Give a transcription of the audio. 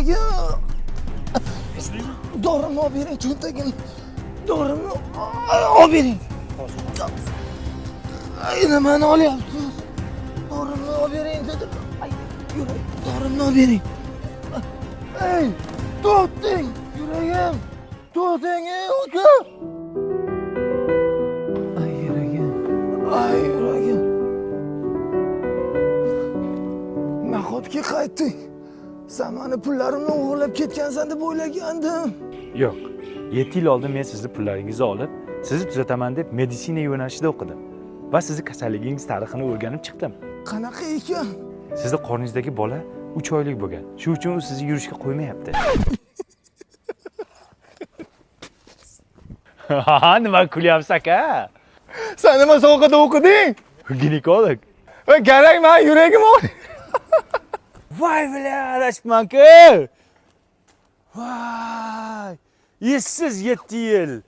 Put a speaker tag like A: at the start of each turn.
A: Yuragim. Dorimni olib bering, cho'ntagim. Dorimni olib bering. Ay, nimani olyapsiz? Dorimni olib bering dedim. Ay, yurak, dorimni olib bering. Ey, to'xting, yuragim. To'xting, ey uka. Ay, yuragim. Ay, yuragim. Nahotki qaytding? Sen mani pullarimni o'g'irlab ketgansan deb o'ylagandim.
B: Yo'q, 7 yil oldin men sizni pullaringizni olib, sizni tuzataman deb meditsina yo'nalishida o'qidim va sizni kasalligingiz tarixini o'rganib chiqdim.
A: Qanaqa ekan?
B: Sizni qorningizdagi bola 3 oylik bo'lgan. Shu uchun u sizni yurishga qo'ymayapti. Ha, nima kulyapsiz aka?
A: Sen nima sohada o'qiding?
B: Ginekolog.
A: Va kerak man yuragim og'riydi.
B: Voy bilan adashibman-ku. Voy! Essiz 7 yil.